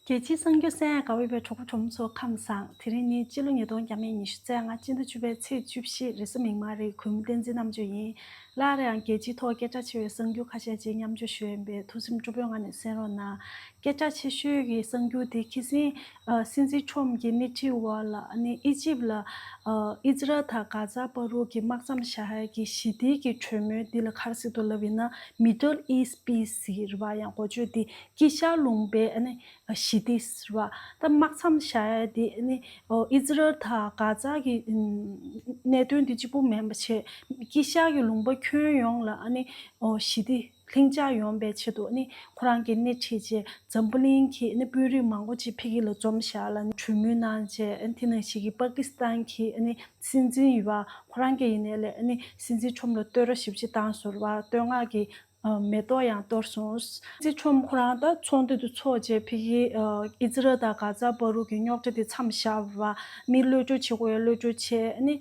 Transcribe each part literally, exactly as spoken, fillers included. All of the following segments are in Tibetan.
རྒྱལ་སྤྱིའི་གསར་འགྱུར་གསན་ཡག་དགའ་བའི་བའི་གྲོགས་པོ་གྲོགས་མོ་ཚོ་ཁམས་བཟང་། དེ་རིང་ནི་སྤྱི་ལོ་ཉིས་སྟོང་ཉི་ཤུ་རྩ་ལྔ་སྤྱི་ཟླ་བཅུ་པའི་ཚེས་བཅུ་བཞི་རེས་གཟའ་མིག་དམར་རེད། གུས་མོ་བསྟན་འཛིན་རྣམ་དཔྱོད་ཡིན། སླར་ཡང་རྒྱལ་སྤྱིའི་ཐོག་སྐད་གྲགས་ཆེ་བའི་གསར་འགྱུར་ཁ་ཤས་ཅིག་མཉམ་སྤྱོད་ཞུ་ཡིན་པས་ཐུགས་སེམས་སྤྲོ་པོའི་ངང་ནས་གསན་རོགས་གནང་། སྐད་གྲགས་ཆེ་ཤོས་ཀྱི་གསར་འགྱུར་དེ་ཁ་སང་སྲིད་འཛིན་ཁྲོམ་གྱི་སྣེ་ཁྲིད་འོག་ལ་ཨ་ནི་ཨི་ཇིབ་ལ་ཨི་ཛི་རལ་དང་གྷ་ཛ་བར་དུ་གི་དམག་མཚམས་བཞག་ཡག་གི་ཞི་བདེ་གི་གྲོས་མོལ་འདི་ལ་ག་རེ་ཟེར་འདུག་ལབ་ཡིན་ན། Middle East Peace ཟེར་བ་ཡང་གོ་ཆོད་དེ། དཀྱིལ་ཤར་ལུང་པའི་ཨ་ནི་ཞི་བདེ་ཟེར་བ། ད་དམག་མཚམས་བཞག་ཡ་དེ་ཨ་ནི་ཨི་ཛི་རལ་དང་གྷ་ཛ་གི་གནད་དོན་དེ་གཅིག་པུ་མིན་པ་བྱས། དཀྱིལ་ཤར་གྱི་ལུང་པ་ཁྱོན་ཡོངས་ལ་ཨ་ནི་ཞི་བདེ་ལྷིང་འཇགས་ཡོང་པའི་ཆེད་དུ་ཨ་ནི་ཁོ་རང་གི་སྣེ་ཁྲིད་བྱས། འཛམ་བུ་གླིང་གི་ཨ་ནི་དཔོན་རིགས་མང་པོ་ཅིག་ཕ་གི་ལ་འཛོམས་བཞག་ལ་ཨ་ནི་གྲོས་མོལ་གནང་བྱས། ཨ་ནི་དེ་ནང་བཞིན་གྱི་པ་ཀི་སི་ཐན་གྱི་ཨ་ནི་སྲིད་འཛིན་ཡོད་པ། ཁོ་རང་གིས་ཡིན་ནའི་ལས་ཨ་ནི་སྲིད་འཛིན་ཁྲོམ་ལ་བསྟོད་ར་ཞེ་པོ་ཅིག་བཏང་ཟེར་བ། བསྟོད་བསྔགས་ཀྱི་མེ་ཏོག་ཡང་གཏོར་སོང་། སྲིད་འཛིན་ཁྲོམ་ཁོ་རང་ད་ཚོགས་འདུ་དེ་ཚོགས་རྗེས་ཕ་གི་ཨི་ཛི་རལ་དང་གྷ་ཛ་བར་དུ་གི་རྙོག་དྲ་དེ་མཚམས་བཞག་པ། མི་གློད་གྲོལ་བྱེད་དགོས་ཡ་གློད་གྲོལ་བྱས། ཨ་ནི་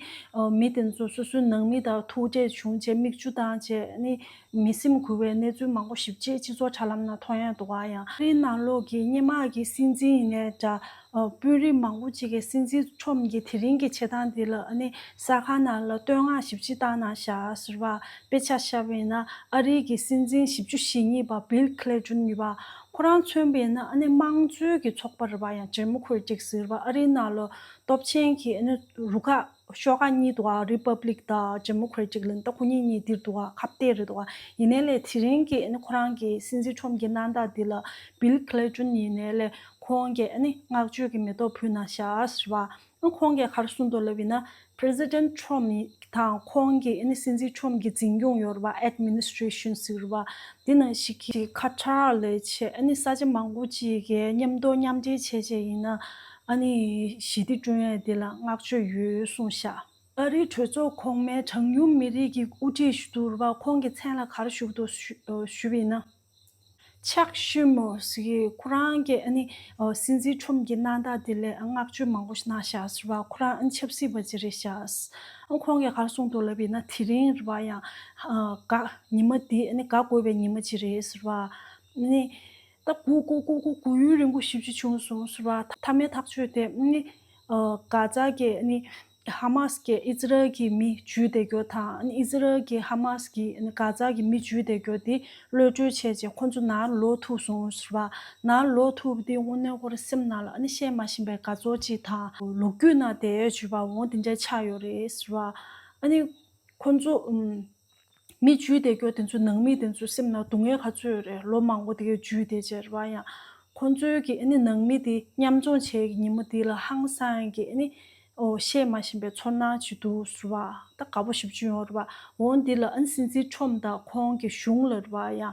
མི་དེ་ཚོ་སོ་སོའི་ནང་མི་དང་ཐུག་འཕྲད་བྱུང་རྗེས་མིག་ཆུ་བཏང་རྗེས་ཨ་ནི་མི་སེམས་འགུལ་བའི་གནས་ཚུལ་མང་པོ་ཞེ་པོ་ཅིག་སྤྱི་ཚོགས་དྲ་ལམ་ནང་མཐོང་ཡ་འདུག་ག་ཡང་ཨ་རིའི་ནང་ལོགས་ཀྱི་སྔོན་མ་གི་སྲིད་འཛིན་ཡིན་ནའི་འདྲ། དཔོན་རིགས་མང་པོ་ཅིག་གིས་སྲིད་འཛིན་ཁྲོམ་གྱི་དེ་རིང་གི་བྱེད་སྟངས་འདི་ལ་ཨ་ནི་གསར་ཁང་ནང་ལ་བསྟོད་བསྔགས་ཞེ་པོ་ཅིག་བཏང་གནང་བཞག་ཟེར་བ། དཔེ་ཆ་བཞག་པ་ཡིན་ན་ཨ་རིའི་གི་སྲིད་འཛིན་བཞི་བཅུ་ཞེ་གཉིས་པ་བིལ་ཁི་ལིན་ཊོན་ཡོད་པ། ཁོ་རང་མཚོན་པ་ཡིན་ན་ཨ་ནི་དམངས་གཙོའི་གི་ཚོགས་པ་རེད་པ། ཡང་ཌེ་མོ་ཀེ་རེ་ཊིག་ཟེར་བ། ཨ་རིའི་ནང་ལ་སྟོབས་ཆེན་གྱི་ཨ་ནི་རུ་ཁག་ཤོག་ཁག་གཉིས་འདུག་ག་རི་པབ་ལིག་དང་ཌེ་མོ་ཀེ་རེ་ཊིག་ལབ་ནས། ད་ཁོ་གཉིས་གཉིས་འདིར་འདུག་ག་ཁ་གཏད་རེད་འདུག་ག་ཡིན་ནའི་ལས་དེ་རིང་གི་ཨ་ནི་ཁོ་རང་གི་སྲིད་འཛིན་ཁྲོམ་གྱི་གནང་སྟངས་འདི་ལ་བིལ་ཁི་ལིན་ཊོན་ཡིན་ནའི་ལས་ཁོང་གིས་ཨ་ནི་བསྔགས་བརྗོད་ཀྱི་མེ་ཏོག་ཕུལ་གནང་བཞག་ཟེར་བ། ཨ་ཁོང་གིས་ག་རེ་གསུངས་འདུག་ལབ་ཡིན་ན། President Trump དང་ཁོང་གི་ཨ་ནི་སྲིད་འཛིན་ཁྲོམ་གྱི་འཛིན་སྐྱོང་ཡོད་རེད་པ། Administration ཟེར་བ། འདི་ནང་བཞིན་གྱི་ཁ་ཐར་ལས་བྱས་ཨ་ནི་ས་ཆ་མང་པོ་ཅིག་གིས་མཉམ་དུ་མཉམ་འབྲེལ་བྱས་བྱས་ཡིན་ན་ཨ་ནི་ཞི་བདེ་བསྐྲུན་ཡས་འདི་ལ་བསྔགས་བརྗོད་ཡོད་གསུངས་ཤག་ཨ་རིའི་གྲོས་ཚོགས་གོང་མའི་གྲངས་ཉུང་མི་རིགས་ཀྱི་དབུ་ཁྲིད་ཞིག་འདུག་རེད་པ། ཁོང་གི་མཚན་ལ་ག་རེ་ཞུ་གི་འདུག་ཞུ་ཞུས་པ་ཡིན་ན། ཆག་ཤི་མོ་ཟེར་གྱི་ཁོ་རང་གིས་ཨ་ནི་སྲིད་འཛིན་ཁྲོམ་གྱི་གནང་སྟངས་དེ་ལ་བསྔགས་བརྗོད་མང་པོ་ཞིག་གནང་བཞག་ཟེར་བ། ཁོ་རང་ཨ་ནི་ཆབ་སྲིད་པ་ཅིག་རེད་ཤག་ཨ་ཁོང་གིས་ག་རེ་གསུངས་འདུག་ལབ་ཡིན་ན། དེ་རིང་རེད་པ། ཡང་དགའ་ཉི་མ་དེ་ཨ་ནི་དགའ་དགོས་པའི་ཉི་མ་ཅིག་རེད་ཟེར་བ། ཨ་ནི་ད་སྒུག་སྒུག་སྒུག་སྒུག་སྒུག་ཡུན་རིང་པོ་ཞེ་པོ་ཅིག་བྱུང་སོང་ཟེར་བ། མཐའ་མའི་ཐག་གཅོད་དེ་ཨ་ནི་གྷ་ཛ་གི་ཨ་ནི་ཧ་མ་སི་གིས་ཨི་ཛི་རལ་གྱི་མི་འཇུས་བསྡད་རྒྱུ་དང་། ཨ་ནི་ཨི་ཛི་རལ་གྱིས་ཧ་མ་སི་གི་ཨ་ནི་གྷ་ཛ་གི་མི་འཇུས་བསྡད་རྒྱུ་དེ་གློད་གྲོལ་བྱས་རྗེས་ཁོ་ཚོ་ནང་ལོག་ཐུབ་སོང་ཟེར་བ། ནང་ལོག་ཐུབ་པ་དེ་དངོས་གནས་ཁོ་རང་སེམས་ནང་ལ་ཨ་ནི་བཤད་མ་ཤེས་པའི་དགའ་ཚོར་ཅིག་དང་། ལོ་རྒྱུས་ནང་བསྡད་ཡོད་བྱས་པ་འོ་དེ་འདྲ་ཆགས་ཡོད་རེད་ཟེར་བ། ཨ་ནི་ཁོ་ཚོ་ཨམ། མི་འཇུས་བསྡད་རྒྱུ་དེ་ཚོ་ནང་མི་དེ་ཚོ་སེམས་ནང་སྡུག་བསྔལ་ག་ཚོད་ཡོད་རེད། ལོ་མང་པོ་དེ་གས་འཇུས་བསྡད་བྱས་རེད་པ། ཡང་ཁོ་ཚོའི་གི་ཨ་ནི་ནང་མི་དེ་མཉམ་འཛོམས་བྱས་ཀྱི་ཉིན་མོ་དེ་ལ་ཧང་སང་གི་ཨ་ནི་ཨོ་བཤད་མ་ཤེས་པའི་ཚོར་སྣང་ཅིག་འདུག་ཟེར་བ། ད་དགའ་པོ་ཞེ་པོ་ཅིག་ཡོད་རེད་པ། འོ་འདི་ལ་ཨ་ནི་སྲིད་འཛིན་ཁྲོམ་དང་ཁོང་གི་གཞུང་ལ་རེད་པ། ཡང་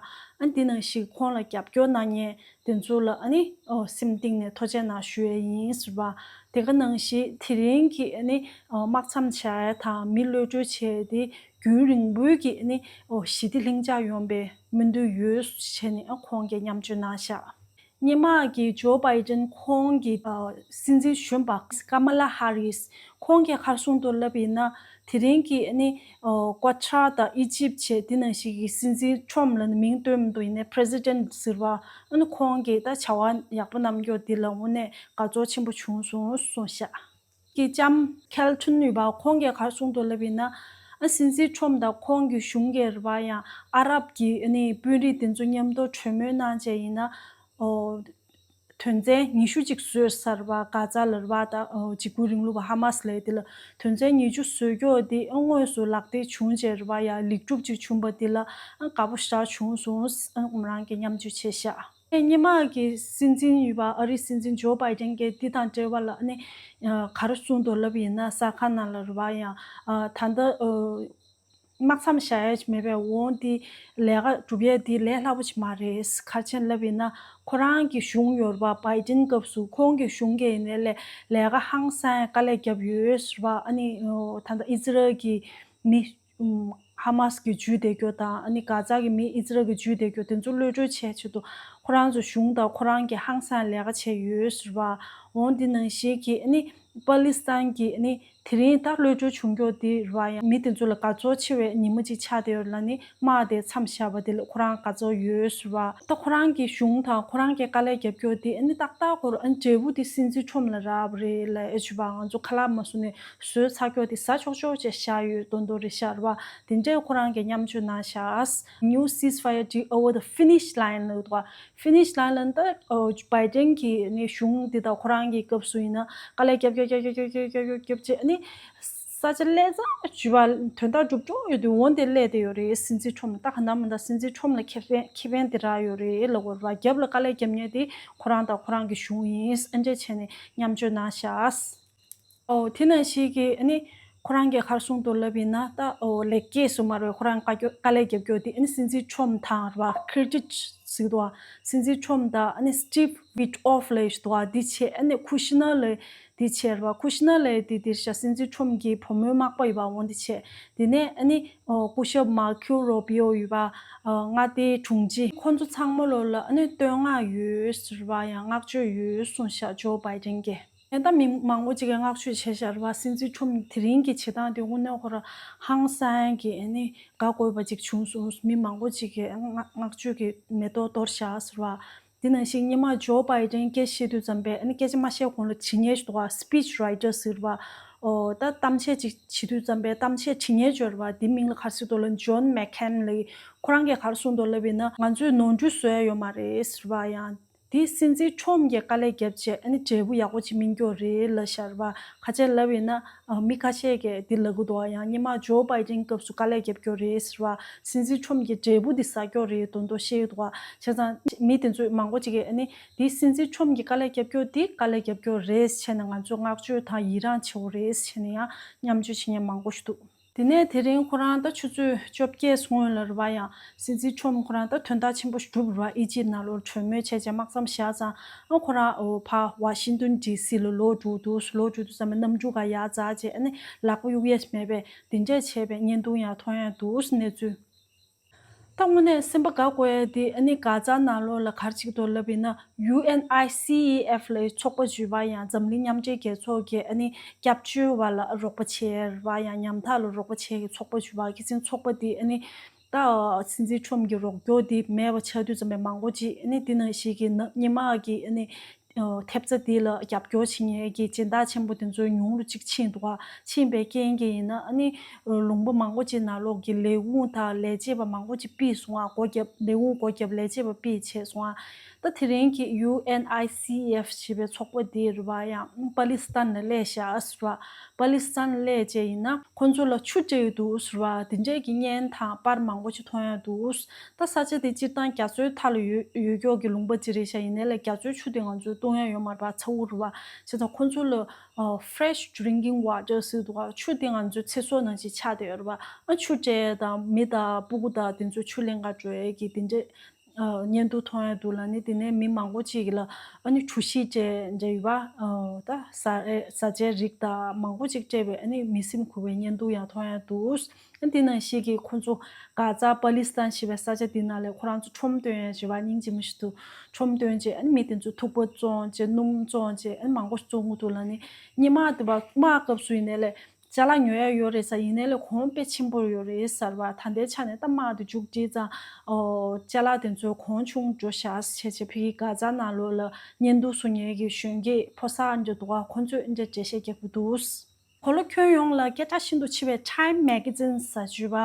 ཨ་ནི་དེ་ནང་བཞིན་ཁོང་ལ་རྒྱབ་སྐྱོར་གནང་མཁན་དེ་ཚོ་ལ་ཨ་ནི་ཨོ་སེམས་གཏིང་ནས་ཐུགས་རྗེ་གནང་ཞུ་ཡས་ཡིན་ཟེར་བ། དེ་ག་ནང་བཞིན་དེ་རིང་གི་ཨ་ནི་ཨོ་དམག་མཚམས་བཞག་ཡས་དང་མི་གློད་གྲོལ་བྱས་ཏེ། རྒྱུན་རིང་པོའི་གི་ནི་ཨོ་ཞི་བདེ་ལྷིང་འཇགས་ཡོང་པའི་སྨོན་འདུན་ཡོད་ཟེར་ནས་ཨ་ཁོང་གིས་མཉམ་སྤྱོད་གནང་བཞག་སྔོན་མ་གི་ཇོ་བྷའི་ཏན་ཁོང་གི་ཨ་སྲིད་འཛིན་གཞོན་པ་ཀ་མ་ལ་ཧ་རིས་ཁོང་གིས་ག་རེ་གསུངས་འདུག་ལབ་ཡིན་ན། དེ་རིང་གི་ནི་ཨོ་ཀ་ཊར་དང་ཨི་ཇིབ་བཅས་དེ་ནང་བཞིན་གྱི་སྲིད་འཛིན་ཁྲོམ་ལ་ནི་མིང་བཏོན་མི་འདུག་ཡིན་ནའི་པི་རེ་སི་ཌེན་ཟེར་བ་ཨ་ནི་ཁོང་གིས་ད་བྱ་བ་ཡག་པོ་གནང་རྒྱུ་འདི་ལ་དངོས་གནས་དགའ་ཚོར་ཆེན་པོ་བྱུང་སོང་གསུངས་ཤག་གི་ལྕམ་ཁེལ་ཊོན་ཡོད་པ། ཁོང་གིས་ག་རེ་གསུངས་འདུག་ལབ་ཡིན་ན། ཨ་སྲིད་འཛིན་ཁྲོམ་དང་ཁོང་གི་གཞུང་གིས་རེད་པ། ཡང་ཨ་རབ་ཀྱི་ཨ་ནི་དཔོན་རིགས་དེ་ཚོ་མཉམ་དུ་གྲོས་མོལ་གནང་བྱས་ཡིན་ན། ཨོ་དོན་ཚན་ཉི་ཤུ་ཅིག་བཟོས་ཚར་བ། གྷ་ཛ་ལ་རེད་པ། ད་ཨོ་འཇིགས་སྐུལ་རིང་ལུགས་པ་ཧ་མ་སི་ལབ་དེ་ལ་དོན་ཚན་ཉི་ཤུ་བཟོས་རྒྱུ་དེ་ཨ་དངོས་སུ་ལག་བསྟར་བྱུང་བྱས་རེད་པ། ཡང་ལེགས་གྲུབ་ཅིག་བྱུང་པ་དེ་ལ་ཨ་དགའ་པོ་ཞེ་དྲག་བྱུང་སོང་ཨ་ཁོ་རང་གིས་མཉམ་སྤྱོད་བྱས་ཤག་ཨེ་སྔོན་མ་གི་སྲིད་འཛིན་ཡོད་པ་ཨ་རིའི་སྲིད་འཛིན་ཇོ་བྷའི་ཏན་གྱིས་འདི་དང་འབྲེལ་བ་ལ་ཨ་ནི་ག་རེ་གསུངས་འདུག་ལབ་ཡིན་ན། གསར་ཁང་ནང་ལ་རེད་པ། ཡང་ད་ལྟ་དམག་མཚམས་བཞག་ཡ་མེད་པའི་འོང་འདི་ལས་ཀ་སྒྲུབ་ཡ་འདི་ལས་སླ་པོ་ཞིག་མ་རེད། ག་རེ་བྱས་ལབ་ཡིན་ན་ཁོ་རང་གི་གཞུང་ཡོད་རེད་པ། བྷའི་ཏན་སྐབས་སུ་ཁོང་གི་གཞུང་གིས་ཡིན་ནའི་ལས་ལས་ཀ་ཧང་སང་དཀའ་ལས་བརྒྱབ་ཡོད་ཟེར་བ། ཨ་ནི་ད་ལྟ་ཨི་ཛི་རལ་གྱི་མི་ཧ་མ་སི་གིས་འཇུས་བསྡད་རྒྱུ་དང་། ཨ་ནི་གྷ་ཛ་གི་མི་ཨི་ཛི་རལ་གྱིས་འཇུས་བསྡད་རྒྱུ་དེ་ཚོ་གློད་གྲོལ་བྱས་ཆེད་དུ་ཁོ་རང་ཚོ་གཞུང་དང་ཁོ་རང་གིས་ཧང་སང་ལས་ཀ་བྱས་ཡོད་ཟེར་བ། འོ་འདི་ནང་བཞིན་གྱི་ཨ་ནི་ པ་ལི་སི་ཐན་གྱི་ནི་དེ་རིང་ད་གློད་གྲོལ་བྱུང་རྒྱུ་དེ་རེད་བ། ཡང་མི་དེ་ཚོ་ལ་དགའ་ཚོར་ཆེ་བའི་ཉིན་མོ་ཅིག་ཆགས་བསྡད་ཡོད་ལ་ནི། དམག་དེ་མཚམས་བཞག་པ་དེ་ལ་ཁོ་རང་དགའ་ཚོར་ཡོད་ཟེར་བ། ད་ཁོ་རང་གི་གཞུང་དང་ཁོ་རང་གི་དཀའ་ལས་རྒྱབ་སྐྱོར་དེ་ཨ་ནི་ཏག་ཏག་ཁོ་རང་ཨ་ནི་འབྲས་བུ་དེ་སྲིད་འཛིན་ཁྲོམ་ལ་རག་པ་རེད་ལ། ཨེ་ཆུ་བ་ང་ཚོ་ཁ་ལག་མ་བཟོ་ནས་བཟོས་ཚར་སྐྱོར་དེ་ཟ་ཆོག་ཆོག་བྱས་བཞག་ཡོད་མདོག་མདོག་རེད་ཤག་རེད་བ། དེ་འདྲས་ཁོ་རང་གིས་མཉམ་སྤྱོད་གནང་ཤག New ceasefire deal over the finish line ལབ་འདུག་བ། ཕི་ནིཤ་ལའིན་ལ་ད་ཨོ་བྷའི་ཌེན་གྱི་ནི་གཞུང་འདི་དང་ཁོ་རང་གི་སྐབས་སུ་ཡིན་ན་དཀའ་ལས་རྒྱབ་རྒྱབ་རྒྱབ་རྒྱབ་རྒྱབ་རྒྱབ་རྒྱབ་རྒྱབ་བྱས་ནི་ས་ཆ་སླེབས་ཙང་བྱུས་པ་དོན་དག་འགྲུབ་འགྲོ་ཡོད་དུས་འོང་དེ་སླེབས་དེ་ཡོད་རེད། སྲིད་འཛིན་ཁྲོམ་ལ་ད་ག་ནམ་མི་འདྲ་སྲིད་འཛིན་ཁྲོམ་ལ་ཁེ་ཕན་ཁེ་ཕན་དེ་རག་ཡོད་རེད་ལབ་དགོས་རེད་བ། རྒྱབ་ལ་དཀའ་ལས་རྒྱབ་མཁན་དེ་ཁོ་རང་དང་ཁོ་རང་གི་གཞུང་ཡིན། ཨ་འདྲས་བྱས་ནས་མཉམ་སྤྱོད་གནང་ཤག་ཨོ་དེ་ནང་བཞིན་གྱི་ཨ་ནི་ཁོ་རང་གིས་ག་རེ་གསུངས་འདུག་ལབ་ཡིན་ན། ད་ཨོ་ལེགས་སྐྱེས་སུ་མ་རེད། ཁོ་རང་དཀའ་སྐྱོ་དཀའ་ལས་རྒྱབ་སྐྱོར་དེ་ཨ་ནི་སྲིད་འཛིན་ཁྲོམ་དང་རེད་བ། ཁེར་ཏིར་ཟེར་གྱི་འདུག་བ། སྲིད་འཛིན་ཁྲོམ་དང་ཨ་ནི་སི་ཊིབ་ཝིཊ་ཧོབ་ལབ་ཡག་ཞིག་འདུག་བ། འདི་བྱས་ཨ་ནི་ཁུ་ཤི་ནར་ལབ་འདི་བྱས་རེད་བ། ཁུ་ཤི་ནར་ལབ་ཡག་འདི་འདིར་ཤ་སྲིད་འཛིན་ཁྲོམ་གྱི་བུ་མོའི་མག་པ་ཡོད་པ། འོ་འདི་བྱས། དེ་ནས་ཨ་ནི་ཨོ་སྐུ་ཞབས་མར་ཁོ་རུ་བི་ཨོ་ཡོད་པ། ཨ་མངའ་སྡེའི་དྲུང་ཆེ། ཁོ་ཚོ་ཚང་མ་ལོ་ལ་ཨ་ནི་བསྟོད་བསྔགས་ཡོད་ཟེར་བ། ཡང་བསྔགས་བརྗོད་ཡོད་གསུངས་ཤག་ཇོ་བྷའི་ཌེན་གྱིས། ཡང་ད་མི་མང་པོ་ཅིག་གིས་བསྔགས་བརྗོད་བྱས་ཤག་རེད་བ། སྲིད་འཛིན་ཁྲོམ་དེ་རིང་གི་བྱེད་སྟངས་དེ་དངོས་གནས་ཁོ་རང་ཧང་སང་གི་ཨ་ནི་དགའ་དགོས་པ་ཅིག་བྱུང་སོང་། མི་མང་པོ་ཅིག་གིས་བསྔགས་བསྔགས་བརྗོད་ཀྱི་མེ་ཏོག་གཏོར་ཤག་ཟེར་བ། དེ་ནང་བཞིན་སྔོན་མ་ཇོ་བྷའི་ཌེན་སྐད་བཤད་དུས་ཙམ་པས་ཨ་ནི་སྐད་ཆ་མ་བཤད་གོང་ལ་བྲིས་མཁན་ཞིག་འདུག་ག་སི་པིཆ་རའི་ཊར་ཟེར་བ། ཨོ་ད་གཏམ་བཤད་ཅིག་བྱེད་དུས་ཙམ་པས་གཏམ་བཤད་བྲིས་མཁན་ཅིག་ཡོད་རེད་བ། དེ་མིང་ལ་ག་རེ་ཟེར་འདུག་ལབ་ན་ཇོན་མེག་ཁེན་ལབ། ཁོ་རང་གིས་ག་རེ་གསུངས་འདུག་ལབ་ཡིན་ན། ང་ཚོས་ནོར་འཁྲུལ་བཟོ་ཡ་ཡོད་མ་རེད་ཟེར་བ། ཡང་དེ་སྲིད་འཛིན་ཁྲོམ་གྱིས་དཀའ་ལས་བརྒྱབ་བྱས་ཨ་ནི་འབྲས་བུ་ཡག་པོ་ཅིག་སྨིན་རྒྱུ་རེད་ལབ་ཤག་རེད་བ། ག་ཅི་ལབ་ཡིན་ན། ཨ་མི་ཁ་ཤས་ཀྱིས་འདི་ལབ་གི་འདུག་བ། ཡང་སྔོན་མ་ཇོ་བྷའི་ཌེན་སྐབས་སུ་དཀའ་ལས་བརྒྱབ་རྒྱུ་རེད་ཟེར་བ། སྲིད་འཛིན་ཁྲོམ་གྱི་འབྲས་བུ་འདི་ཟ་རྒྱུ་རེད་མདོག་མདོག་བཤད་ཀྱི་འདུག་བ། བྱས་ཙང་མི་དེ་ཚོས་མང་པོ་ཅིག་གིས་ཨ་ནི་འདི་སྲིད་འཛིན་ཁྲོམ་གྱིས་དཀའ་ལས་བརྒྱབ་རྒྱུ་འདི་དཀའ་ལས་བརྒྱབ་རྒྱུ་རེད་བྱས་ནས་ང་ཚོས་བསྔགས་བརྗོད་དང་ཡི་རངས་བྱེད་དགོས་རེད་བྱས་ནས་ཡང་མཉམ་སྤྱོད་བྱེད་མཁན་མང་པོ་ཞིག་འདུག་དེ་ནས་དེ་རིང་ཁོ་རང་ད་ཆུ་ཚོད་བཅོ་བརྒྱད་སྔོན་ལ་རེད་བ། ཡང་སྲིད་འཛིན་ཁྲོམ་ཁོ་རང་ད་དོན་དག་ཆེན་པོ་ཞིག་གྲུབ་རེད་བ། ཨི་ཇིབ་ནང་ལོགས་གྲོས་མོལ་བྱས་བྱས་དམག་མཚམས་བཞག་ཙང་ཨ་ཁོ་རང་ཨོ་ཕར་ཝ་ཤིང་ཏོན་ཌི་སི་ལ་ལོག་འགྲོ་འདུག་ལོག་འགྲོ་དུས་ཙམ་པ་གནམ་གྲུ་ག་ཡར་འཛེགས་བྱས་ཨ་ནི་ལག་པ་གཡུག་ཡས་མེད་པས་འདི་འདྲས་བྱས་པའི་བརྙན་ཐུང་ཡང་མཐོང་ཡ་འདུག་གནས་ཚུལ། ད་དངོས་གནས་སེམས་པ་དགའ་དགོས་ཡ་དེ་ཨ་ནི་གྷ་ཛ་ནང་ལོགས་ལ་ག་རེ་བྱེད་ཀྱི་འདུག་ལབ་ཡིན་ན། ཡུ་ཨེན་ཨའི་སི་ཨི་ཨེཕ་ལབ་ཚོགས་པ་ཞིག་ཡོད་པ། ཡང་འཛམ་གླིང་མཉམ་འབྲེལ་རྒྱལ་ཚོགས་ཀྱིས་ཨ་ནི་སྐྱབས་བཅོལ་བ་ལ་རོགས་པ་བྱས་པ། ཡང་ཉམ་ཐག་ལ་རོགས་པ་བྱས་ཀྱི་ཚོགས་པ་ཞིག་ཡོད་པ། ཁ་སང་ཚོགས་པ་དེ་ཨ་ནི་ད་སྲིད་འཛིན་ཁྲོམ་གྱི་རོགས་སྐྱོར་དེ་མེད་པ་ཆགས་དུས་ཙམ་པས་མང་པོ་ཅིག་ཨ་ནི་འདི་ནང་བཞིན་གྱི་ན་སྔོན་མ་གི་ཨ་ནི་ཐེབས་རྩ་འདི་ལ་རྒྱབ་སྐྱོར་བྱེད་མཁན་གྱི་སྦྱིན་བདག་ཆེན་པོ་དེ་ཚོ་ཉུང་རུ་ཅིག་ཕྱིན་འདུག་ག་ཕྱིན་པའི་རྐྱེན་གྱིས་ཡིན་ན་ཨ་ནི་ལུང་པ་མང་པོ་ཅིག་ནང་ལོགས་ཀྱི་ལས་ཁུངས་དང་ལས་བྱེད་པ་མང་པོ་ཅིག་ཕུད་སོང་ང་། སྒོ་བརྒྱབ། ལས་ཁུངས་སྒོ་བརྒྱབ། ལས་བྱེད་པ་ཕུད་བྱས་སོང་ང་། ད་དེ་རིང་གི་ཡུ་ཨེན་ཨའི་སི་ཨི་ཨེཕ་ཞེས་པའི་ཚོགས་པ་འདི་རེད་བ། ཡང་པ་ལི་སི་ཐན་ནས་སླེབས་ཤག་ཟེར་བ། པ་ལི་སི་ཐན་སླེབས་བྱས་ཡིན་ན་ཁོང་ཚོ་ལ་ཆུ་སྤྲད་ཡོད་འདུག་ཟེར་བ། དེ་འདྲས་ཀྱི་བརྙན་དང་པར་མང་པོ་ཅིག་མཐོང་ཡ་འདུག་ད་ས་ཆ་དེ་སྤྱིར་བཏང་རྒྱ་མཚོའི་མཐའ་ལ་ཡོད་ཡོད་ཀྱོག་གི་ལུང་པ་ཅིག་རེད་ཤག་ཡིན་ནའི་ལས་རྒྱ་མཚོའི་ཆུ་དེ་ང་ཚོས་བཏུང་ཡ་ཡོད་མ་རེད་པ། ཚ་བོ་རེད་པ། བྱས་ཙང་ཁོང་ཚོ་ལ་ཨ་ཕེ་རེ་ཤི་ཌི་རིང་ཀིང་ཝ་ཊར་ཟེར་འདུག་ག་ཆུ་དེ་ང་ཚོའི་ཚེ་སྲོག་ནང་བཞིན་ཆགས་བསྡད་ཡོད་རེད་པ། ཨ་ཆུ་སྤྲད་ཡ་དང་མི་དང་སྤུ་གུ་དང་དེ་ཚོ་ཆུ་ལེན་ག་འགྲོ་ཡ་གི་དེ་འདྲས་ཨ་བརྙན་ཐུང་མཐོང་ཡ་འདུག་ལབ་ནི། དེ་ནས་མི་མང་པོ་ཅིག་གིས་ལ་ཨ་ནི་གྲུ་བཞི་བཅས་འདྲ་ཡོད་པ། ཨ་ད་ཟ་ཨེ་ཟ་ཆའི་རིགས་དང་མང་པོ་ཅིག་སྤྲད་པའི་ཨ་ནི་མི་སེམས་འགུག་པའི་བརྙན་ཐུང་ཡང་མཐོང་ཡ་འདུག་འདི་ནང་བཞིན་གྱི་ཁོང་ཚོ་གྷ་ཛ་པ་ལི་སི་ཐན་ཞེས་པའི་ས་ཆ་འདི་ནང་ལ་ཁོ་རང་ཚོ་ཁྲོམ་སྟོན་ཡ་ཞེས་པ་སྙིང་རྗེ་མོ་ཞིག་འདུག་ཁྲོམ་སྟོན་བྱས་ཨ་ནི་མི་དེ་ཚོ་ཐུག་པ་བཙོང་བྱས་སྣུམ་བཙོང་བྱས་ཨ་ནི་མང་པོ་ཞིག་བཙོང་གི་འདུག་ལབ་ནི། སྔོན་མ་དེ་བ་དམག་སྐབས་སུ་ཡིན་ནའི་ལས་ཅ་ལག་ཉོ་ཡ་ཡོད་རེད་ཟེར། ཡིན་ནའི་ལས་གོང་དཔེ་ཆེན་པོ་ཡོད་རེད་ཟེར་བ། ད་ལྟའི་ཆ་ནས་ད་དམག་དེ་མཇུག་སྒྲིལ་ཙང་ཨོ་ཅ་ལག་དེ་ཚོ་གོང་ཆུང་འགྲོ་ཤག་བྱས་བྱས་ཕ་གི་གྷ་ཛ་ནང་ལོགས་ལ་བརྙན་ཐུང་བཟོ་མཁན་གྱི་གཞོན་སྐྱེས་ཕོ་གསར་འདྲ་འདུག་ག་ཁོང་ཚོས་འདྲ་འགྲེལ་བཤད་རྒྱག་གི་འདུག་གོ་ལ་ཁྱོན་ཡོངས་ལ་སྐད་གྲགས་ཤིན་ཏུ་ཆེ་བའི་Time Magazine ཟེར་ཞུས་པ།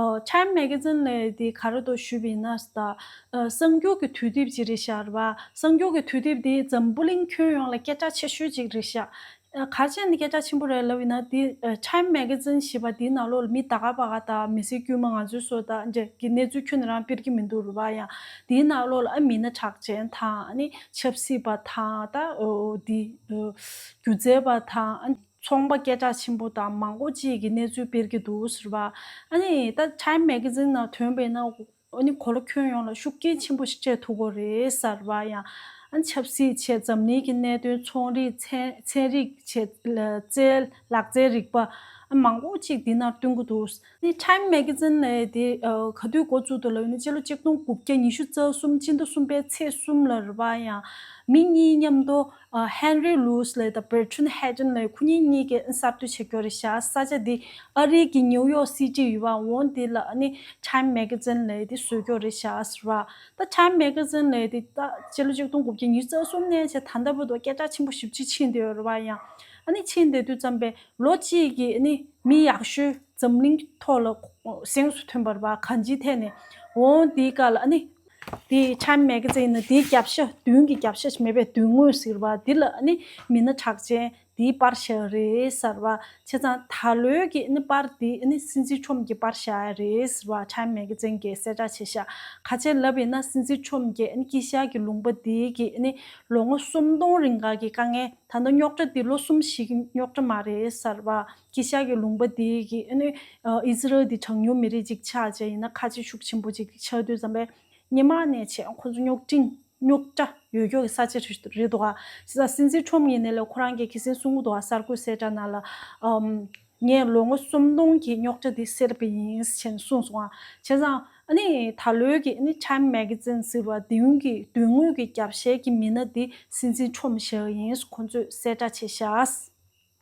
ཨ་Time Magazine ལབ་དེ་ག་རེ་འདུག་ཞུས་པ་ཡིན་ན་ད་ཨ་གསར་འགྱུར་གྱི་དུས་དེབ་ཅིག་རེད་ཤག་རེད་པ། གསར་འགྱུར་གྱི་དུས་དེབ་དེ་འཛམ་བུ་གླིང་ཁྱོན་ཡོངས་ལ་སྐད་གྲགས་ཆེ་ཤོས་ཅིག་རེད་ཤག་ཨ་ག་རེ་བྱས་ནས་སྐད་གྲགས་ཆེན་པོ་རེད་ལབ་ཡིན་ན་དེ་ཨ་Time Magazine ཞེས་པ་དེའི་ནང་ལོགས་ལ་མི་ད་ག་པ་ག་དང་མི་སེར་དཀྱུས་མ་ང་ཚོའི་བཟོ་ལྟ་འདྲ་གི་གནས་ཚུལ་ཁྱོན་ནས་རང་སྤེལ་གྱི་མི་འདུག་རེད་པ། ཡང་དེའི་ནང་ལོགས་ལ་ཨ་མི་སྣ་གྲགས་ཅན་དང་ཨ་ནི་ཆབ་སྲིད་པ་དང་ད་ཨོ་དེ་ཨོ་སྒྱུ་རྩལ་པ་དང་ཨ་ནི། ཚོང་པ་སྐད་གྲགས་ཆེན་པོ་དང་མང་པོ་ཅིག་གི་གནས་ཚུལ་སྤེལ་གྱི་འདུག་ཟེར་བ། ཨ་ནི་ད་Time Magazine ནང་ཐོན་པས་ན་ཨ་ནི་གོ་ལ་ཁྱོན་ཡོངས་ལ་ཤུགས་རྐྱེན་ཆེན་པོ་ཞིག་སྤྲད་ཐུབ་ཀྱི་རེད་ཟེར་བ། ཡང་ཨ་ནི་ཆབ་སྲིད་བྱས་འཛམ་གླིང་གི་གནད་དོན་ཚོང་རིག་ཚན་ཚན་རིག་བྱས་རྩལ་ལག་རྩལ་རིག་པ་ ཨ། མང་པོ་ཅིག་འདི་ནང་སྟོན་གྱི་འདུག། ནི་Time Magazine་ལབ་ཡས་དེ་ཨ་ག་དུས་འགོ་བཙུགས་འདུག་ལབ་ཡིན་ན། སྤྱི་ལོ་ཆིག་སྟོང་དགུ་བརྒྱ་ཉི་ཤུ་རྩ་གསུམ་སྤྱི་ཟླ་གསུམ་པའི་ཚེས་གསུམ་ལ་རེད་པ། ཡང་མི་གཉིས་མཉམ་དུ་ཨ་Henry Luce་ལབ་ཡས་དང་Bertrand Haddon་ལབ་ཡས། ཁོ་གཉིས་གཉིས་ཀྱིས་གསར་གཏོད་བྱེད་རྒྱུ་རེད་ཤག། ས་ཆ་འདི་ཨ་རི་གི་New York City་ཡོད་པ། འོ་འདི་ལ་ཨ་ནི་Time Magazine་ལབ་ཡས་དེ་བཟོ་རྒྱུ་རེད་ཤག་ཟེར་བ། ད་Time Magazine་ལབ་ཡས་དེ་ད་སྤྱི་ལོ་ཆིག་སྟོང་དགུ་བརྒྱ་ཉི་ཤུ་རྩ་གསུམ་ནས་བྱས་ད་ལྟ་བར་དུ་སྐད་གྲགས་ཆེན་པོ་ཞེ་པོ་ཅིག་ཕྱིན་བསྡད་ཡོད་རེད་པ། ཡང་ཨ་ནི་ཕྱིན་བསྡད་དུས་ཙམ་པས་ལོ་གཅིག་གི་ཨ་ནི་མི་ཡག་ཤོས་འཛམ་གླིང་ཐོག་ལ་གཟེངས་སུ་ཐོན་པ་རེད་པ། གང་ཅིའི་ཐད་ནས། འོ་འདིའི་སྐབས་ལ་ཨ་ནི་དེ་Time Magazine་ནི་དེའི་རྒྱབ་ཤ་མདུན་གྱི་རྒྱབ་ཤ་ཞིག་མེད་པའི་མདུན་ངོས་ཟེར་བ་འདི་ལ་ཨ་ནི་མི་སྣ་གྲགས་ཅན་དེའི་པར་བཞག་རེད་ཟེར་བ། བྱས་ཙང་ད་ལོའི་གི་ཨ་ནི་པར་དེ་ཨ་ནི་སྲིད་འཛིན་ཁྲོམ་གྱི་པར་བཞག་རེད་ཟེར་བ། Time Magazine་གིས་གསལ་བསྒྲགས་བྱས་ཤག། ག་རེ་ལབ་ཡིན་ན། སྲིད་འཛིན་ཁྲོམ་གྱིས་ཨ་ནི་དཀྱིལ་ཤར་གྱི་ལུང་པ་དེའི་གི་ཨ་ནི་ལོ་ངོ་སུམ་སྟོང་རིང་ག་གི་དཀའ་ངལ། ད་ལྟ་རྙོག་དྲ་འདི་ལོ་གསུམ་བཞི་གི་རྙོག་དྲ་མ་རེད་ཟེར་བ། དཀྱིལ་ཤར་གྱི་ལུང་པ་འདི་གི་ཨ་ནི་ཨ་ཨི་ཟི་རལ་འདི་གྲངས་ཉུང་མི་རིགས་ཅིག་ཆགས་བྱས་ཡིན་ན། ཁ་ཆེ་ཤུགས་ཆེན་པོ་ཅིག་ཆགས་དུས་ཙམ་པས་སྔོན་མ་ནས་བྱས་ཁོང་ཚོ་རྙོག་འཕྲིན་རྙོག་དྲ་ཡོད་ཀྱོག་གི་ས་ཆ་རེད་རེད་འདུག་ག། བྱས་ཙང་སྲིད་འཛིན་ཁྲོམ་ཡིན་ནའི་ལས་ཁོ་རང་གིས་ཁ་སང་གསུང་གི་འདུག་ག། གསར་འགོད་གསལ་བསྒྲགས་ནང་ལ། ཨམ། ངས་ལོ་ངོ་སུམ་སྟོང་གི་རྙོག་དྲ་འདི་སེལ་བ་ཡིན་ཞེས་གསུངས་སོང་ང་། བྱས་ཙང་ཨ་ནི་ད་ལོའི་གི་ཨ་ནི་Time Magazine་ཟེར་བ་དེའི་གི་མདུན་ངོས་ཀྱི་རྒྱབ་ཤའི་གི་མི་སྣ་འདི་སྲིད་འཛིན་ཁྲོམ་བཞག་ཡིན་ཁོང་ཚོས་གསལ་བསྒྲགས་བྱས་ཤག།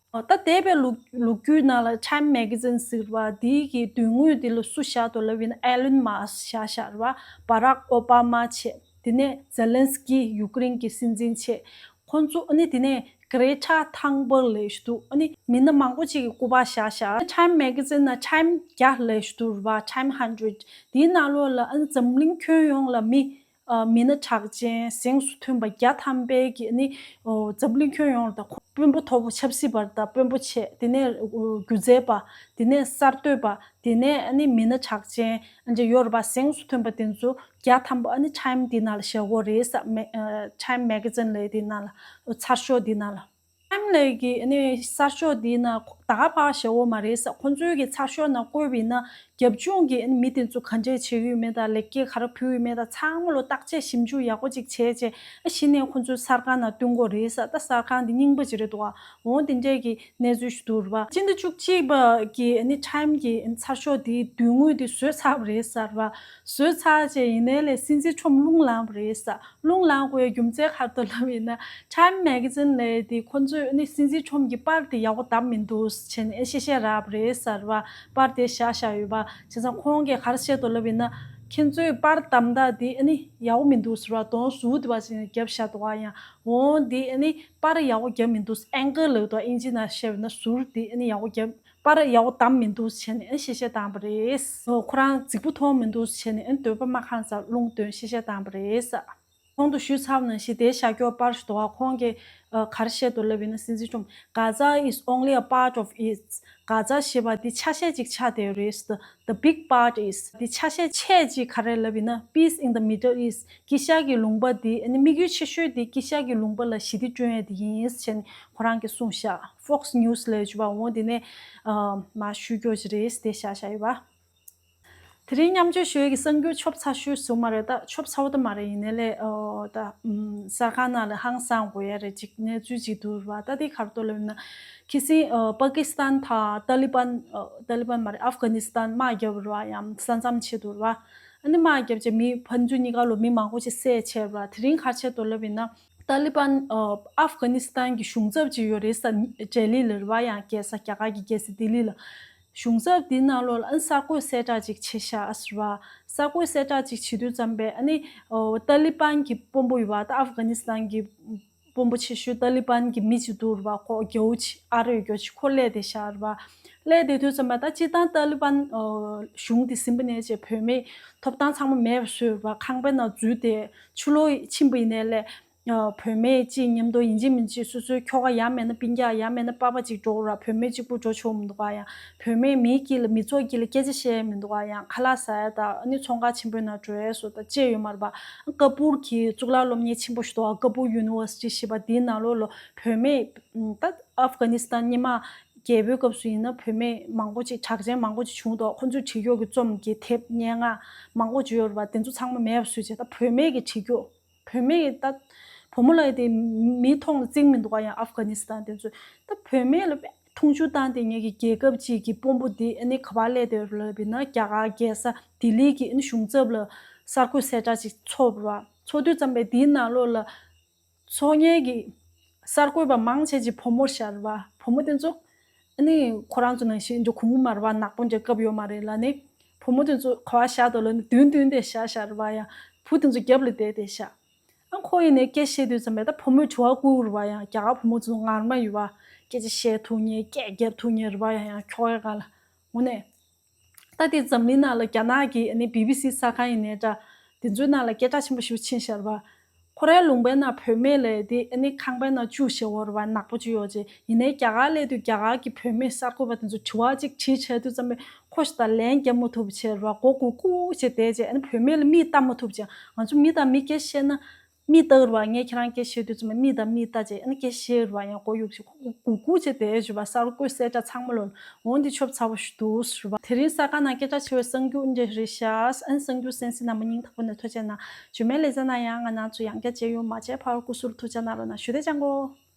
ད་འདས་པའི་ལོ་ལོ་རྒྱུས་ནང་ལ་Time Magazine་ཟེར་བ་འདིའི་གི་མདུན་ངོས་འདི་ལ་སུ་བཞག་འདུག་ལབ་ཡིན་ན། Elon Musk་བཞག་བཞག་རེད་པ། Barack Obama་བྱས། དེ་ནས་Zelensky་ཡུཀ་རེན་གྱི་སྲིད་འཛིན་བྱས། ཁོང་ཚོ་ཨ་ནི་དེ་ནས་Greta Thunberg་ལབ་ཞིག་འདུག། ཨ་ནི་མི་སྣ་མང་པོ་ཅིག་གི་སྐུ་པར་བཞག་བཞག། Time Magazine་ནང་Time་བརྒྱ་ལབ་ཞིག་འདུག་རེད་པ། Time Hundred། དེའི་ནང་ལོགས་ལ་ཨ་ནི་འཛམ་གླིང་ཁྱོན་ཡོངས་ལ་མི་ཨ་མི་སྣ་གྲགས་ཅན་གཟེངས་སུ་ཐོན་པ་བརྒྱ་ཐམ་པའི་གི་ཨ་ནི་འཛམ་གླིང་ཁྱོན་ཡོངས་ལ། ད་ཁོ་དཔོན་པོ་མཐོ་པོ་ཆབ་སྲིད་པ་དང་དཔོན་པོ་བྱས། དེ་ནས་སྒྱུ་རྩལ་པ། དེ་ནས་གསར་གཏོད་པ། དེ་ནས་ཨ་ནི་མི་སྣ་གྲགས་ཅན་ཨ་ནི་ཡོད་རེད་པ། གཟེངས་སུ་ཐོན་པ་དེ་ཚོ་བརྒྱ་ཐམ་པ་ཨ་ནི་Time་དེའི་ནང་ལ་བཞག་གི་ཡོད་རེད་ས། མེ་ཨ་Time Magazine་ལབ་དེའི་ནང་ལ། ཚར་ཤོག་དེའི་ནང་ལ། Time་ལབ་ཀྱི་ཨ་ནི་གསར་ཤོག་དེའི་ནང་ད་ག་པར་བཞག་གི་ཡོད་མ་རེད་ས། ཁོང་ཚོའི་གི་ཚར་ཤོག་ནང་བཀོད་པ་ཡིན་ན། རྒྱབ་ལྗོངས་ཀྱི་ཨ་ནི་མི་དེ་ཚོ་ག་འདྲས་བྱེད་ཀྱི་ཡོད་མེད་དང་། ལེགས་སྐྱེས་ག་རེ་ཕུལ་ཡོད་མེད་དང་། ཚང་མ་ལོ་བརྟག་དཔྱད་ཞིབ་འཇུག་ཡག་པོ་ཅིག་བྱས་བྱས། ཨ་གཞི་ནས་ཁོང་ཚོའི་གསར་ཁང་ནང་བསྟུན་གྱི་ཡོད་རེད་ས། ད་གསར་ཁང་དེ་རྙིང་པ་ཅིག་རེད་འདུག་ག། འོ་དེ་འདྲས་ཀྱི་གནས་ཚུལ་ཞིག་འདུག་རེད་པ། སྤྱི་ཟླ་བཅུ་གཅིག་པ་གི་ཨ་ནི་Time་གི་ཨ་ནི་ཚར་ཤོག་དེའི་མདུན་ངོས་དེ་བཟོས་ཚར་བ་རེད་ས་རེད་པ། བཟོས་ཚར་བྱས་ཡིན་ནའི་ལས་སྲིད་འཛིན་ཁྲོམ་རླུང་ལངས་པ་རེད་ས། རླུང་ལངས་དགོས་རྒྱུ་མཚན་ག་རེ་འདུག་ལབ་ཡིན་ན། Time Magazine་ལབ་དེ་ཁོང་ཚོས་ཨ་ནི་སྲིད་འཛིན་ཁྲོམ་གྱི་པར་དེ་ཡག་པོ་བདམས་མི་འདུག་བྱས་ནས་ཨ་ཤེས་བཤད་རག་པ་རེད་ས་རེད་པ། པར་དེ་བཞག་བཞག་ཡོད་པ། བྱས་ཙང་ཁོང་གིས་ག་རེ་བཤད་འདུག་ལབ་ཡིན་ན། ཁྱེད་ཚོས་པར་བདམས་སྟངས་དེ་ཨ་ནི་ཡག་པོ་མི་འདུག་ཟེར་བ། གདོང་ཟུར་དེ་བ་ཞིག་བརྒྱབ་བཞག་འདུག་ག། ཡང་འོ་དེ་ཨ་ནི་པར་ཡག་པོ་བརྒྱབ་མི་འདུག། Angle་ལབ་འདུག་ག། ཨིན་ཇི་ནང་བཤད་པ་ཡིན་ན་ཟུར་དེ་ཨ་ནི་ཡག་པོ་བརྒྱབ། པར་ཡག་པོ་བདམས་མི་འདུག་བྱས་ནས་ཨ་ནི་ཤེས་བཤད་བཏང་བ་རེད། ཁོ་རང་རྫིག་པོ་མཐོང་མི་འདུག་བྱས་ནས་ཨ་ནི་འདོད་པ་མ་ཁེངས་ཙང་རླུང་བཏོན་ཤེས་བཤད་བཏང་བ་རེད། གོང་དུ་ཞུས་ཚར་བ་ནང་བཞིན་དེ་བཞག་ཀྱོག་པར་ཞིག་འདུག་ག། ཁོང་གིས་ཨ་ག་རེ་བཤད་འདུག་ལབ་ཡིན་ན། སྲིད་འཛིན་ཁྲོམ། Gaza is only a part of it. Gaza་ཞེས་པ་འདི་ཆ་ཤས་ཅིག་ཆགས་བསྡད་ཡོད་རེད། The big part is. འདི་ཆ་ཤས་ཆེ་ཅིག་ག་རེ་ལབ་ཡིན་ན། Peace in the Middle East. དཀྱིལ་ཤར་གྱི་ལུང་པ་འདི་ཨ་ནི་དམིགས་ཡུལ་ཆེ་ཤོས་འདི་དཀྱིལ་ཤར་གྱི་ལུང་པ་ལ་ཞི་བདེ་བསྐྲུན་ཡས་འདི་ཡིན་ཟེར་ནས་ཁོ་རང་གིས་གསུངས་ཤག། Fox News་ལབ་ཅིག་པ། འོ་འདི་ནས་ཨ་མར་ཞུ་རྒྱུ་ཅིག་རེད། དེ་བཞག་བཞག་ཡོད་པ། དེ་རིང་མཉམ་སྤྱོད་ཞུ་ཡས་ཀྱི་གསར་འགྱུར་ཆོབ་ཚ་ཤོས་ཟེར་མ་རེད། ད་ཆོབ་ཚ་བོ་ད་མ་རེད། ཡིན་ནའི་ལས་ཨོ་ད་ཨམ་གསར་ཁང་ནང་ལ་ཧང་སང་དགོས་ཡ་རེད། ཅིག་གནས་ཚུལ་ཅིག་འདུག་ར་བ། ད་དེ་ག་རེ་འདུག་ལབ་ན། ཁ་སང་ཨ་པ་ཀི་སི་ཐན་དང་ཏཱ་ལི་བན། ཨ་ཏཱ་ལི་བན་མ་རེད། ཨབ་གྷ་ནི་སི་ཐན་དམག་བརྒྱབ་ར་བ། ཡང་ས་མཚམས་ཆེད་དུ་ར་བ། ཨ་ནི་དམག་བརྒྱབ་བྱས་མི་ཕན་ཚུན་གཉིས་ཀ་ལོ་མི་མང་པོ་ཅིག་བསད་བྱས་ར་བ། དེ་རིང་ག་རེ་བྱས་འདུག་ལབ་ཡིན་ན། ཏཱ་ལི་བན་ཨ་ཨབ་གྷ་ནི་སི་ཐན་གྱི་གཞུང་ཚབ་ཅིག་ཡོད་རེད་ས། ལྡི་ལི་ལ་ར་བ། ཡང་རྒྱལ་ས་རྒྱ་གར་གྱི་རྒྱལ་ས་ལྡི་ལི་ལ། གཞུང་ཚབ་འདི་ནང་ལོགས་ལ་ཨ་ནི་གསར་འགོད་གསལ་བསྒྲགས་ཅིག་བྱས་ཤག་ཟེར་བ། གསར་འགོད་གསལ་བསྒྲགས་ཅིག་བྱེད་དུས་ཙམ་པས་ཨ་ནི་ཨོ་ཏཱ་ལི་བན་གྱི་དཔོན་པོ་ཡོད་པ། ད་ཨབ་གྷ་ནི་སི་ཐན་གྱི་དཔོན་པོ་ཆེ་ཤོས་ཏཱ་ལི་བན་གྱི་མི་ཅིག་འདུག་ར་བ། ཁོ་རྒྱལ་པོ་ཅིག་ཨ་རོ་ཡོད་རྒྱུ་ཅིག་ཁོ་སླེབས་བསྡད་ཤག་ར་བ། སླེབས་བསྡད་དུས་ཙམ་པ་ད་སྤྱིར་བཏང་ཏཱ་ལི་བན་ཨོ་གཞུང་འདི་ཟིན་པ་ནས་བྱས་བུད་མེད་ཐོབ་ཐང་ཚང་མ་མེད་པ་བཟོས་ར་བ། ཁང་པའི་ནང་འཛུལ་ཏེ་ཕྱི་ལོགས་ཕྱིན་པ་ཡིན་ནའི་ལས། ཨ་བུད་མེད་ཅིག་མཉམ་དུ་ཡིན་གཅིག་མིན་གཅིག་སོ་སོའི་ཁྱོ་ག་ཡང་མིན་ན་སྤུན་ཀྱག་ཡང་མིན་ན་པ་ཕ་ཅིག་འགྲོ་ར། བུད་མེད་གཅིག་པུ་འགྲོ་ཆོག་མི་འདུག་ག། ཡང་བུད་མེད་མིའི་དཀྱིལ་ལ་མི་ཚོགས་དཀྱིལ་ལ་སྐད་ཆ་བཤད་མི་འདུག་ག། ཡང་ཁ་ལག་ཟ་ཡ་དང་ཨ་ནི་ཚོང་ཁང་ཆེན་པོའི་ནང་འགྲོ་ཡ་སོགས་དང་བཅས་ཡོད་མ་རེད་པ། ཀ་པུར་གྱི་གཙུག་ལག་སློབ་གཉེར་ཆེན་པོ་ཞིག་འདུག་ག། ཀ་པུར་ཡུ་ནི་ཝར་སི་ཊི་ཞེས་པ་དེའི་ནང་ལོགས་ལ་བུད་མེད་ད་ཨབ་གྷ་ནི་སི་ཐན་སྔོན་མ་རྒྱལ་པོའི་སྐབས་སུ་ཡིན་ན་བུད་མེད་མང་པོ་ཅིག་གྲགས་ཅན་མང་པོ་ཅིག་བྱུང་འདུག། ཁོ་ཚོས་བྲིས་ཀྱོག་གི་རྩོམ་གྱི་དེབ་སྙན་ངག་མང་པོ་ཅིག་ཡོད་རེད་པ། དེ་ཚོ་ཚང་མ་མེད་པ་བཟོས་བྱས་ད་བུད་མེད་ཀྱི་བྲིས་ཀྱོག། བུད་མེད་ཀྱི་ད་བུ་མོ་ལབ་ཡ་དེ་མིའི་མཐོང་ལ་བརྩི་གི་མི་འདུག་ག། ཡང་ཨབ་གྷ་ནི་སི་ཐན་དེ་ཚོས་ད་བུད་མེད་ལ་དཔེ་ འཐུང་ཆུ་བཏང་སྟེ་ངེད་ཀྱི་རྒྱལ་ཁབ་ཅིག་གི་དཔོན་པོ་འདི་ཨ་ནི་ག་པར་སླེབས་བསྡད་ཡོད་རེད་ལབ་ན། རྒྱ་གར་རྒྱལ་ས་ལྡི་ལི་གི་ཨ་ནི་གཞུང་ཚབ་ལ་གསར་འགོད་གསལ་བསྒྲགས་ཅིག་ཚོགས་པ་རེད་བ། ཚོགས་དུས་ཙམ་པ་དེའི་ནང་ལོགས་ལ་ཚོགས་གཉེར་གྱི་གསར་འགོད་པ་མང་ཆེ་ཅིག་བུ་མོ་ཞིག་རེད་བ། བུ་མོ་དེ་ཚོ་ཨ་ནི་ཁོ་རང་ཚོ་ནང་བཞིན་འགྲོ་གོང་མ་རེད་བ། ནག་པོ་འདྲ་སྐབས་ཡོད་མ་རེད་ལབ་ནས། བུ་མོ་དེ་ཚོ་ག་པར་བཞག་འདུག་ལབ་ན་མདུན་མདུན་དེ་བཞག་བཞག་རེད་བ། ཡང་བུ་དེ་ཚོ་རྒྱབ་ལ་བསྡད་དེ་བཞག་ཨ་ཁོ་ཡིན་ནའི་སྐད་བཤད་དུས་ཙམ་པ་ད་བུ་མོས་དྲི་བ་བསྐུར་རེད་བ། ཡང་རྒྱ་གར་བུ་མོ་ཚོ་ངར་མ་ཡོད་བ། སྐད་ཆ་བཤད་ཐུབ་མཁན། སྐད་རྒྱབ་ཐུབ་མཁན་རེད་བ། ཡང་ཡང་ཁྱོ་གའི་སྒང་ལ་དངོས་གནས། ད་དེ་འཛམ་གླིང་ནང་ལ་རྒྱ་ནག་གི་ཨ་ནི་བི་བི་སི་གསར་ཁང་ཡིན་ནའི་འདྲ། དེ་ཚོའི་ནང་ལ་སྐད་གྲགས་ཆེན་པོ་ཞེ་པོ་ཕྱིན་བཞག་རེད་བ། ཁོ་རའི་ལུང་པའི་ནང་བུད་མེད་ལབ་དེ་ཨ་ནི་ཁང་པའི་ནང་བཅུག་བཞག་ཡོད་རེད་བ། ནག་པོ་ཅིག་ཡོད་ཅེས། ཡིན་ནའི་རྒྱ་གར་སླེབས་དུས་རྒྱ་གར་གྱི་བུད་མེད་གསར་འགོད་པ་དེ་ཚོ་དྲི་བ་ཅིག་དྲིས་བྱས་དུས་ཙམ་པས་ཁོ་ཞིག་ད་ལན་རྒྱབ་མ་ཐུབ་བྱས་རེད་བ། མགོ་སྒུར་སྒུར་བྱས་བསྡད་བྱས། ཨ་ནི་བུད་མེད་ལ་མིག་ལྟ་མ་ཐུབ་བྱས། ང་ཚོ་མི་དང་མི་སྐད་བཤད་ན། མིག་ལྟ་རེད་བ། ངས་ཁྱེད་རང་སྐད་བཤད་དུས་ཙམ་པ་མིག་དང་མིག་ལྟ་བྱས། ཨ་ནི་སྐད་བཤད་རེད་བ། ཡང་མགོ་གཡུག་བྱས། ཁོ་སྒུར་སྒུར་བྱས་བསྡད་བྱས་བ། གསར་འགོད་གསལ་བསྒྲགས་ཚང་མ་ལོ་འོང་འདི་ཆོབ་ཚ་བོ་ཞིག་འདུག་ཟེར་བ། དེ་རིང་གསར་ཁང་ནང་སྐད་གྲགས་ཆེ་བའི་གསར་འགྱུར་འདི་རེད་ཤག་ཨ་ནི་གསར་འགྱུར་གསན་གཟིགས་གནང་བ་སྙིང་ཐག་པ་ནས་ཐུགས་རྗེ་གནང་། རྗེས་མའི་ལེ་ཚན་ནང་ཡང་ང་རང་ཚོ་ཡང་བསྐྱར་མཇལ་ཡོང་། མ་མཇལ་བར་སྐུ་གཟུགས་ལ་ཐུགས་ཅག་གནང་རོགས་གནང་། ཞུ་བདེ་ཅང་གོ།